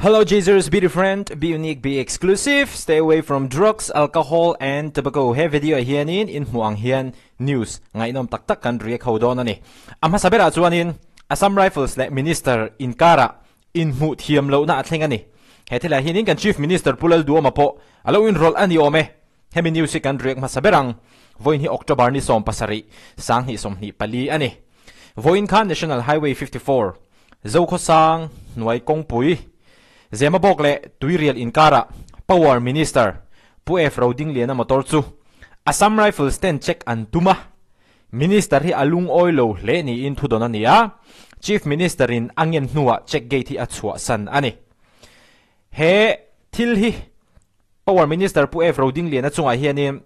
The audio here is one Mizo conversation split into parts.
Hello Jesus, be different, be unique, be exclusive, stay away from drugs, alcohol and tobacco. He video ah hianin in hmuh ang hian news ngaihnawm tak tak kan react ho dawn a ni. A hmasa berah chuanin Assam Rifles leh Minister inkarah inhmuh thiam lohna a thleng a ni. He thilah hianin kan Chief Minister Pu Lalduama pawh a lo inrawlh a ni awm e. Hemi news hi kan react hmasa ber ang. Vawiin hi October ni 70, 2024 a ni. Vawiin khan National Highway 54, Zokhawsang hnuai kawngpui, Zemabawk leh Tuirial inkarah Power Minister Pu F Rodingliana motor chu Assam Rifles ten check an tum a. Minister hi a lungawi lo hle niin thudawn a ni a, Chief Minister in a ngen hnuah check gate hi a chhuahsan a ni. He thil hi Power Minister Pu F Rodingliana chungah hianin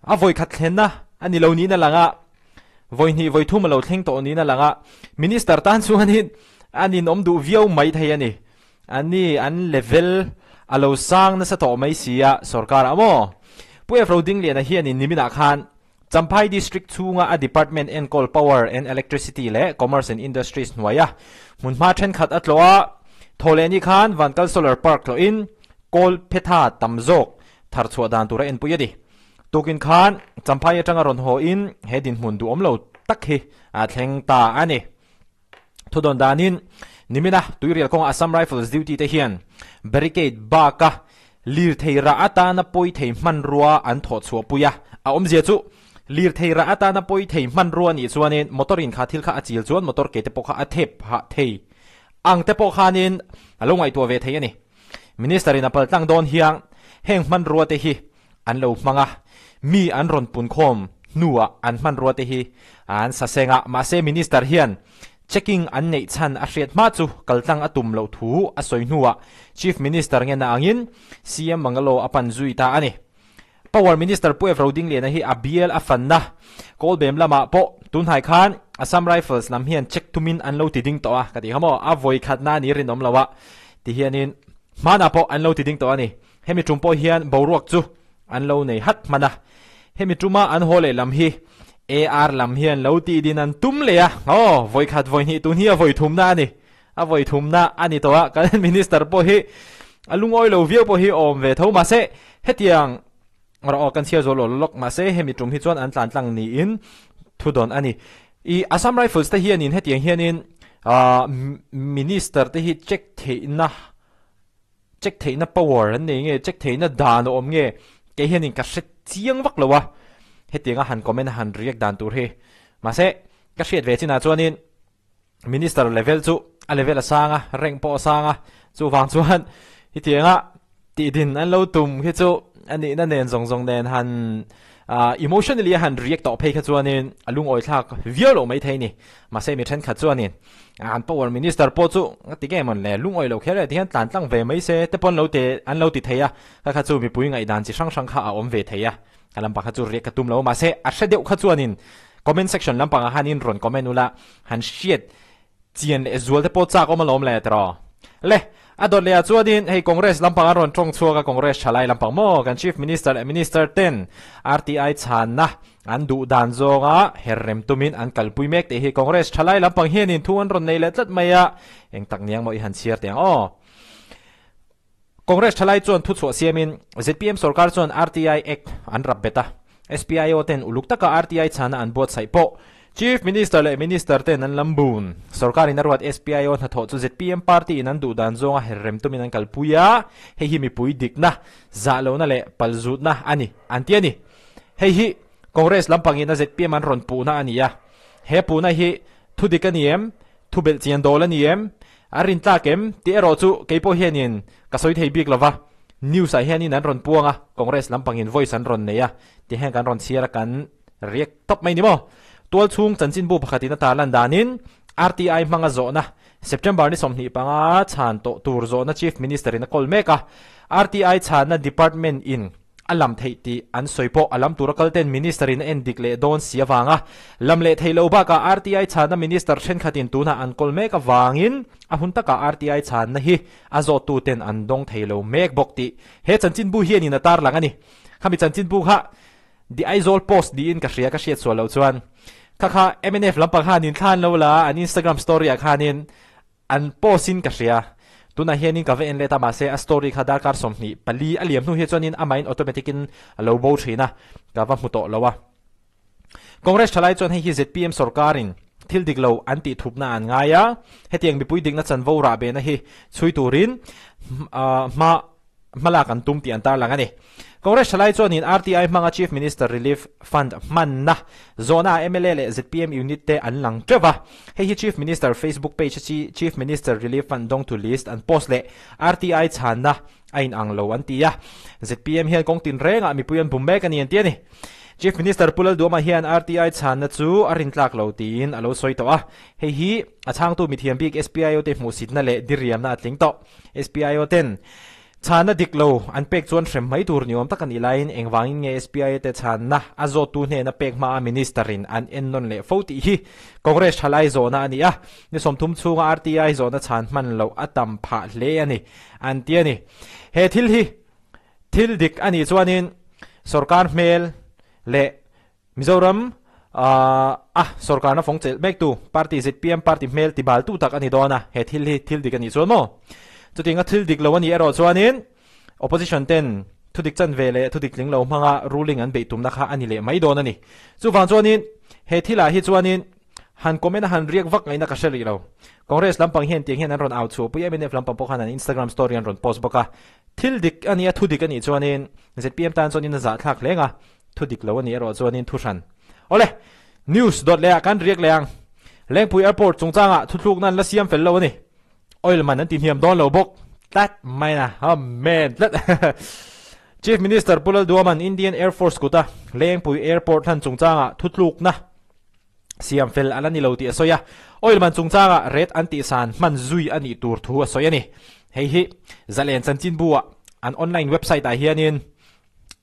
a vawi khat thlenna a ni lo niin a lang a, vawi hnih vawi thum a lo thleng tawh niin a lang a, Minister tan chuanin a ninawm duh viau mai thei a ni. A ni, an level a lo sang nasa tawh mai si a, sorkar ah maw? Pu F Rodingliana hianin niminah khan Champhai District chhunga a Department enkawl Power and Electricity leh Commerce and Industries hnuaia hmunhma thenkhat a tlawh a, thawhlehni khan Vankal Solar Park tlawhin kawl phetha tam zawk thar chhuah dan tur a enpui a ni. Tukin khan Champhai atanga rawn haw in he dinhmun duhawm lo tak hi a thleng ta a ni. Thudawn danin nimina Tuirial kawnga Assam Rifles duty te hian barricade baka lirthei rah atana pawi thei hmanrua an thawh chhuahpui a. A awmzia chu lirthei rah atana pawi thei hmanrua nih chuanin motor in kha thil kha a chil chuan motor ke te pawh kha a thep hah thei ang te pawh khanin a lo ngaihtuah ve thei a ni. Minister in a paltlang dawn hiang heng hmanrua te hi an lo hmang a, mi an rawn punkhawm hnuah an hmanrua te hi an sa seng a, mahse Minister hian checking an neih chhan a hriat hma chu kaltlang a tum loh thu a sawi hnuah Chief Minister ngena angin CM Bungalow a pan zui ta a ni. Power Minister Pu F Rodingliana hi a bial a fanna Kawlbem lamah pawh tunhnai khan Assam Rifles lam hian check tumin an lo ti ding tawh a, ka ti kha maw, a vawi khatna a ni rinawm lo a ti hianin hmanah pawh an lo ti ding tawh a ni. Hemi tum pawh hian boruak chu an lo nei hat hman a, hemi tuma an haw leh lam hi AR lam hian lo tih din an tum leh a, aw vawikhat vawihnih tun hi a vawithumna a ni, a vawithumna a ni tawh a, kan Minister pawh hi a lungawi lo viau pawh hi awm ve tho mahse hetiang rawh aw kan chhiar zual lawk lawk mahse hemi tum hi chuan an tlan tlang niin thudawn a ni. I Assam Rifles te hianin hetiang hianin Minister te hi check theihna Check theihna power an nei nge, check theihna dan a awm nge, kei hianin ka hre chiang vak lo a, hetianga han comment a han react dan tur hi. Mahse, ka hriat ve chinah chuanin Minister level chu a level a sang a, rank pawh a sang a, chuvang chuan hetianga tihdin an lo tum khi chu a nihna nen zawng zawng nen han emotionally a han react tawh phei kha chuanin a lungawi thlak viau loh maithei a ni. Mahse, mi thenkhat chuanin An power minister pawh chu nga ti nge mawn le, lungawi lo kher e ti hian tlan tlang ve mai se te pawn lo te an lo ti thei a, kha kha chu mipui ngaihdan chi hrang hrang kha a awm ve thei a, ka lampang kha chu riak ka tum lo mahse a hre deuh kha chuanin comment section lampangah khanin rawn comment ula han hriat chian leh zual te pawh chak awm alawm le tiraw. Le, a dawt leh ah chuanin hei Congress lampang an rawn tawng chhuak a, Congress thalai lampang maw kan Chief Minister leh Minister ten RTI chhanna An duh dan zawnga her rem tumin an kalpui mek tih hi Congress thalai lampang hianin thu an rawn nei leh tlat mai a, eng tak niang maw i han chhiar teh ang aw. Congress thalai chuan thuchhuah siamin zpm sorkar chuan RTI Act an rap bet a, SPIO ten uluk taka RTI chhana an buatsaih pawh Chief Minister leh Minister ten an lam bun. Sorkarin a ruat SPIO hnathawh chu zpm party in an duh dan zawnga her rem tumin an kalpui a, hei hi mipui dikna, zahlohna leh palzutna a ni, an ti a ni. Hei hi Congress lampangin a zpm an rawn puhna a ni a, he puhna hi thu dik a ni em, thu belh chian dawl a ni em, a rin tlak em tih erawh chu kei pawh hianin ka sawi thei bik lova, news ah hianin an rawn puang a, Congress lampangin voice an rawn nei a ti hian kan rawn chhiar a kan react tawp mai ni maw? Tualchhung chanchinbu pakhatin a tarlan danin RTI hmanga zawhna September ni 25 chhan tawh tur zawhna Chief Minister in a kawl mek a, RTI chhanna department in A lam theih tih an sawi pawh a lam tura kal ten Minister in a en dik leh dawn si avanga lam leh theih loh bakah RTI chhanna Minister thenkhatin tunah an kawl mek avangin a hun takah RTI chhanna hi a zawttu ten an dawng thei lo mek bawk tih he chanchinbu hianin a tarlang a ni. Khami chanchinbu kha The Aizawl Post niin ka hria ka hriat sual loh chuan kha kha mnf lampang khan in thlan lo la an Instagram story ah khanin An post in ka hria. Tunah hianin ka va en let a, mahse a story kha darkar 24 a liam hnu hi chuanin amahin automatic in a lo bo thin a, ka va hmu tawh lo a. Congress thalai chuan hei hi zpm sorkarin thil dik lo an tih thupna an ngai a, hetiang mipui dikna chanvo rahbehna hi chhui turin hma hmalak an tum tih an tarlang a ni. Congress thalai chuanin RTI hmanga Chief Minister Relief Fund hmanna zawhnaah mla leh zpm unit te an lang teuh va. Hei hi Chief Minister Facebook page a Chief Minister Relief Fund dawngtu list an post leh RTI chhanna a inang lo an ti a. Zpm hian kawng tinrengah mipui an bum mek a ni an ti a ni. Chief Minister Pu Lalduama hian RTI chhanna chu a rintlak lo tiin a lo sawi tawh a. Hei hi a chhangtu mithiam bik SPIO te hmuhsitna leh diriamna a tling tawh. SPIO ten chhanna dik lo an pek chuan hrem mai tur ni awm tak a nih laiin engvangin nge SPIO te chhanna a zawttu hnena pek hmaa Minister in an ennawn leh fo tih hi Congress thalai zawhna a ni a, ni 30 chhunga RTI zawhna chhan hman loh a tam phah hle a ni an ti a ni. He thil hi thil dik a nih chuanin sorkar hmel leh Mizoram a sorkarna fawng chelh mektu party zpm party hmel tibaltu tak a ni dawn a, he thil hi thil dik a nih chuan maw? Chutianga thil dik lo a nih erawh chuanin opposition ten thudik chanve leh thudik tling lo hmanga ruling an beih tumna kha a ni leh mai dawn a ni. Chuvang chuanin he thilah hi chuanin han comment a han riak vak ngaihna ka hre rih lo. Congress lampang hian tiang hian an rawn au chhuah pui a, mnf lampang pawh khan an Instagram story an rawn post bawk a. Thil dik a nia, thudik a nih chuanin zpm tan chuanin a zahthlak hle ang a. Thu dik lo a nih erawh chuanin thu hran. Awle! News dawt leh ah kan riak leh ang. Lengpui Airport chungchangah thuthlukna an la siam fel lo a ni. Oil man an ti hniam dawn lo bawk tlat mai na. Amen tlat. Chief Minister Pu Lalduaman Indian Air Force kuta Lengpui Airport hlan chungchangah thuthlukna siam fel a la ni lo tih a sawi a. Oil man chungchangah rate an tihsan hman zui a nih tur thu a sawi a ni. Hei hi Zalen Chanchinbu-ah an online website ah hianin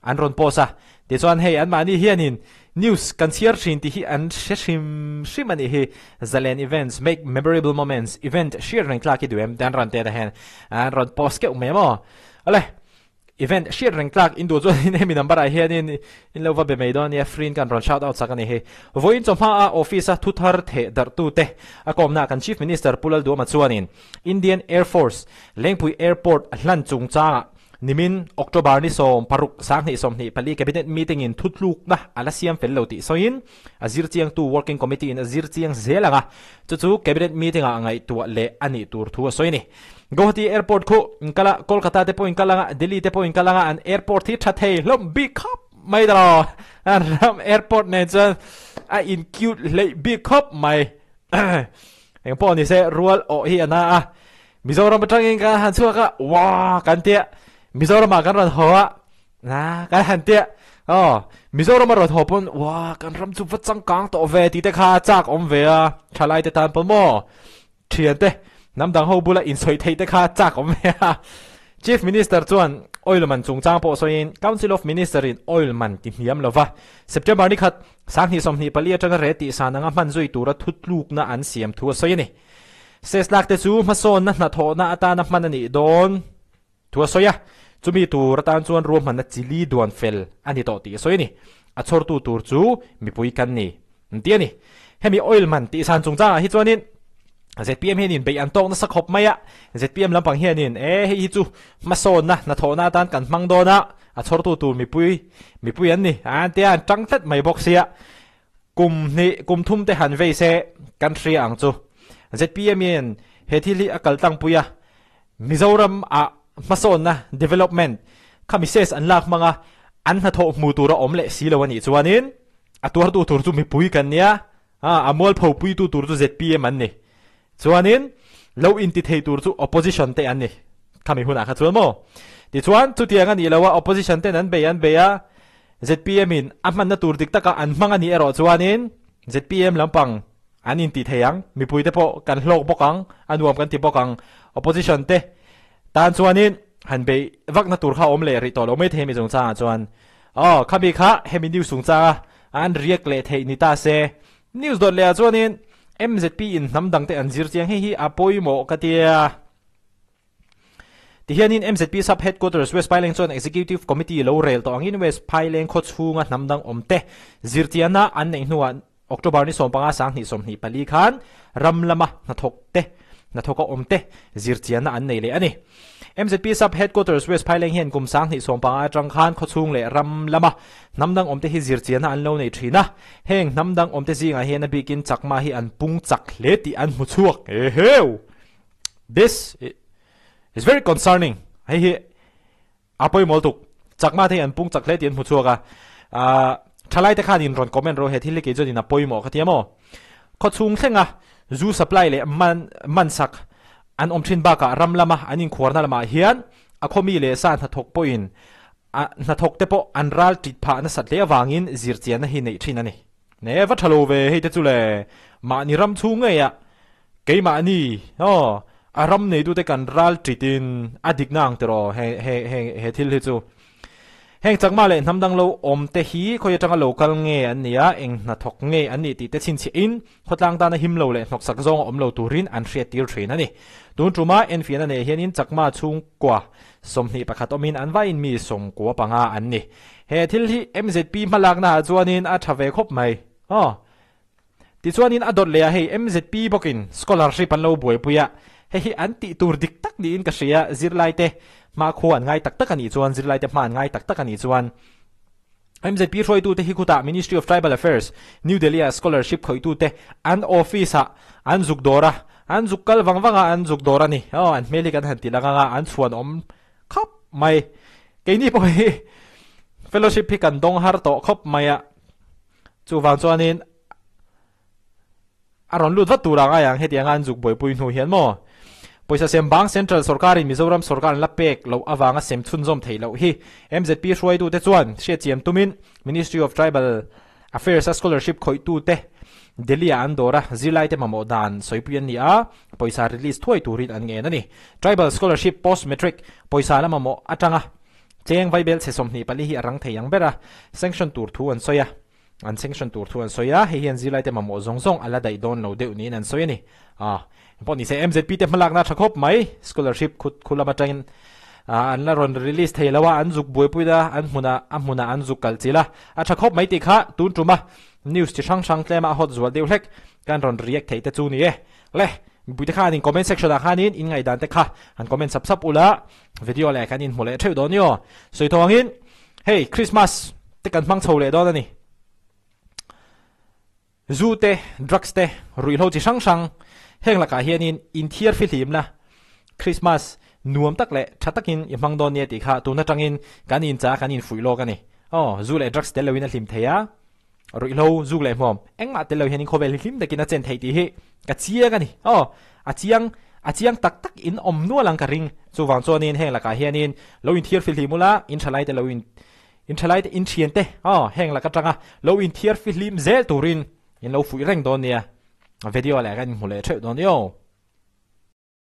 An rawn post a, tichuan hei anmahni hianin news kan chhiar thin tih hi an hre hrim hrim a nih hi. Zalen events make memorable moments event hriat reng tlak hi duh em? An rawn tet a hian an rawn post keuh mai maw? Awle, event hriat reng tlak in duh chuan hemi number ah hianin in lo va be mai dawn ania, free in kan rawn shout out sak a nih hi. Vawiin chawhma a office a thu thar theh darh tu te a kawmna ah kan Chief Minister Pu Lalduama chuanin Indian Air Force Lengpui Airport hlan chungchangah Nimin, October ni 6, 2024 Cabinet meeting in thutlukna a la siam fel lo tih sawiin a zirchiangtu Working Committee in a zirchiang zel ang a, chu chu Cabinet meeting ah ngaihtuah leh a nih tur thu a sawi a ni. Guwahati Airport khu in kal a, Kolkata te pawh in kal ang a, Delhi te pawh in kal ang a, an airport hi tha thei hlawm bik khawp mai ta lo. An ram airport nen chuan a in cute hleih bik khawp mai. Engpawh ni se rual awh hi a na a. Mizoram atangin kan han chhuak a, Wah! kan tia. Mizoramah kan rawn haw a, Na, kan han tia. Aw, Mizoram a rawn haw pawn, Wah, kan ram chu va changkang tawh ve tih te kha a chak awm ve a, thalai te tan pawn maw? Thian te, hnam dang ho bula insawi theih te kha a chak awm ve a. Chief Minister chuan oil man chungchang pawh sawiin Council of Minister in oil man ti hniam lova, September ni khat, 2024 atanga re tihsan anga hman zui tura thutlukna an siam thu a sawi a ni. Seslak te chu hmasawnna hnathawhna atana hman a nih dawn thu a sawi a, chumi tur atan chuan ruahmanna chili duan fel a ni tawh tih a sawi a ni. A chhawrtu tur chu mipui kan ni an ti a ni. Hemi oil man tihsan chungchangah hi chuanin zpm hianin beih an tawk nasa khawp mai a, zpm lampang hianin e hei hi chu hmasawnna hnathawhna atan kan hmang dawn a, a chhawrtu tur mipui mipui an ni an tia an tang tlat mai bawk sia. Kum hnih, kum thum te han vei se kan hria ang chu. Zpm in he thil hi a kal tlangpui a, Mizoram ah hmasawnna, development, kha mises an lak hmang a, an hnathawh hmu tur a awm leh si lo a nih chuanin a tuartu tur chu mipui kan nia, a mualpho puitu tur chu zpm an ni. Chuanin lo inti thei tur chu opposition te an ni khami hunah kha chuan maw? Tichuan chutiang a nih lo a, opposition ten an bei an bei a, Zpm in a hmanna tur dik taka an hmang a nih erawh chuanin zpm lampang an inti thei ang, mipui te pawh kan hlawk bawk ang, a nuam kan ti bawk ang. Opposition te tan chuanin han beih vakna tur kha a awm leh rih tawh lo mai thei mi chungchangah chuan. Aw, khami kha hemi news chungchanga an react leh theih ni ta se. News dawt lehah chuanin mzp in hnam dangte an zir chiang hei hi a pawimawh ka tia. Tihianin mzp Sub Headquarters West Phaileng chuan Executive Committee lo rel tawh angin West Phaileng khaw chhunga hnam dang awmte zirtiana an neih hnuah October ni 15 24 khan ram lama hnathawkte hnathawka awmte zirchianna an nei leh a ni. MZP Sub Headquarters West Phaileng hian kum 2015 atang khan khawchhung leh ram lama hnam dang awmte hi zirchianna an lo nei thin a, heng hnam dang awmte zingah hian a bikin Chakma hi an pung chak hle tih an hmu chhuak. Eheu! This is very concerning. Hei hi a pawimawh lutuk. Chakma te hi an pung chak hle tih an hmu chhuak a. Ahh thalai te khan in rawn comment rawh he thil hi kei chuan in a pawimawh ka ti a maw? Khawchhung thlenga zu supply leh man man sak an awm thin bakah ram lama an inkhuarna lamah hian a khawmi leh sa hnathawk pawhin a hnathawk te pawh an ral tit phah nasat hle avangin zirchianna hi neih thin a ni. Ne va tha lo ve hei te chu le mahni ram chhung ngeiah keimahni aw a ram neitute kan ral titin a dikna ang tiraw he he he he thil hi chu. Heng chakma leh hnam dang lo awm te hi khawi atanga lo kal nge an ni a, eng hnathawk nge an nih tih te chhinchhiah in khawtlang tana him lo leh hnawksak zawng a awm lo turin an hriattir thin a ni. Tun tuma enfiahna nei hianin chakma chhungkua 21 awmin an vaiin mi 95 an ni. He thil hi MZP hmalakna ah chuanin a tha ve khawp mai. Aw. Tichuanin a dawt leh ah hei MZP bawkin scholarship an lo buaipui a, hei hi an tih tur dik tak niin ka hria, zirlaite hmakhua an ngai tak tak a nih chuan, zirlaite hma an ngai tak tak a nih chuan MZP hruaitute hi khutah Ministry of Tribal Affairs, New Delhi ah scholarship khawitute an office ah an zuk dawr a, an zuk kal vang vang a an zuk dawr a ni, aw an hmel hi kan han ti lang ang a, an chhuan awm khawp mai, keini pawh hi fellowship hi kan dawng har tawh khawp mai a. Chuvang chuanin a rawn lut vat tur ang aiang hetianga an zuk buaipui hnu hian maw? Pawisa sem bang Central sorkarin Mizoram sorkar an la pek loh avanga sem chhunzawm theih loh hi MZP hruaitute chuan hriatchiam tumin Ministry of Tribal Affairs a scholarship khawihtute Delhi-ah an dawr a, zirlaite mamawh dan sawipui an ni a, pawisa release thuai turin an ngen a ni. Tribal Scholarship Post Matric pawisa la mamawh atanga Cheng vaibel chhe 24 hi a rang thei ang ber a, sanction tur thu an sawi a, an sanction tur thu an sawi a, hei hian zirlaite mamawh zawng zawng a la daih dawn lo deuh niin an sawi a ni. Ah, engpawh nise MZP te hmalakna a tha khawp mai, scholarship khut khu lam atangin an la rawn release thei lo a, an zuk buaipui a, an hmunah a hmunah an zuk kalh chilh a, a tha khawp mai tih kha tun tuma news chi hrang hrang tlema a hot zual deuh hlek kan rawn react theih te chu ni e. Le, mipuite khan in comment section ah khanin in ngaihdan te kha han comment sap sap ula, Video leh kan inhmu leh theuh dawn ni aw. Sawi tawh angin hei Christmas te kan hmang chho leh dawn a ni. Zu te, drugs te, ruihhlo chi hrang hrang heng lakah hianin inthiar fihlimna Christmas nuam tak leh tha takin i hmang dawn nia tih kha tun atangin kan incha kan infuih lawk a ni. Aw, zu leh drugs tel loin a hlim thei a. Ruihhlo, zuk leh hmuam, engmah tel lo hian in khawvel hi hlim takin a chen theih tih hi ka chiang a ni. Aw, a chiang, a chiang tak tak in awm nual ang ka ring. Chuvang chuanin heng lakah hianin lo inthiar fihlim ula, in thalai te lo in, in thalai te, in thian te, aw, heng lak atanga lo inthiar fihlim zel turin in lo fuih reng dawn nia. Video leh kan inhmu leh theuh dawn ni aw.